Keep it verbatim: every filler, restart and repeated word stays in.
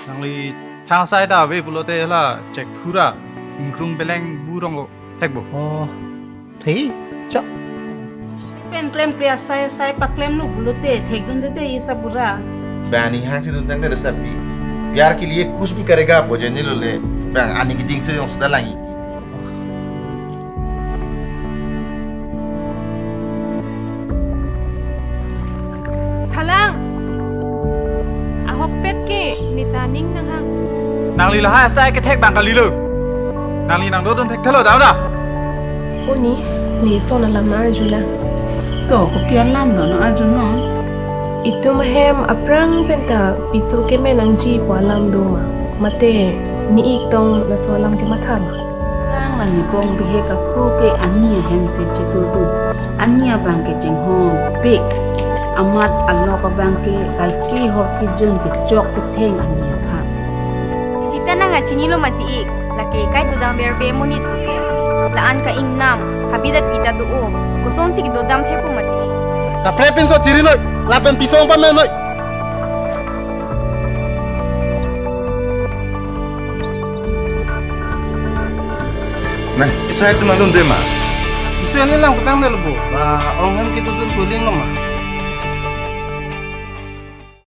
Nangli thang asai ta ave pulote la chek thura ingkrung peleng bu rong lo thekpo. Oh, thei, chok. Pen klemkle asai, asai paklemlo pulote thekdundede isa pura. Bang aning hangsi duntangte do sapi. प्यार के लिए कुछ भी करेगा, bojeni lole. Bang aning keding se yong sudah langi. Thalang. Ahokpet ke neta ning nanghang. Nangli lahai asai kethek bang kalilo. Nangli nangdodun thekthelo, dam da. Oni, ne son alam arjulang. To, kopi alam lo non arjunon? Itum ahem aphrang penta piso keme nangji pu alam do ma? Mate ne-ik tong laso alam kematha ma? Lang lang nipong bihek aku ke ani ahem si chitudun. Ani abang ke chinghon pik. Amat alok abang ke kalke hor kijun kechok ketheng ani aphan. Sita nang achinilo mati-ik, lake kai dodam berbe monit puke. La-an ka ingnam, habit aphi ta do-o, kosonsi kedodam thepo mati-ik. Kaprek pinso chiri noi, lapen piso pamen noi. Nang, isa itu malun de ma? Isu ini lang petang de lebo. Ba, ong hem kita tun kuling lo ma.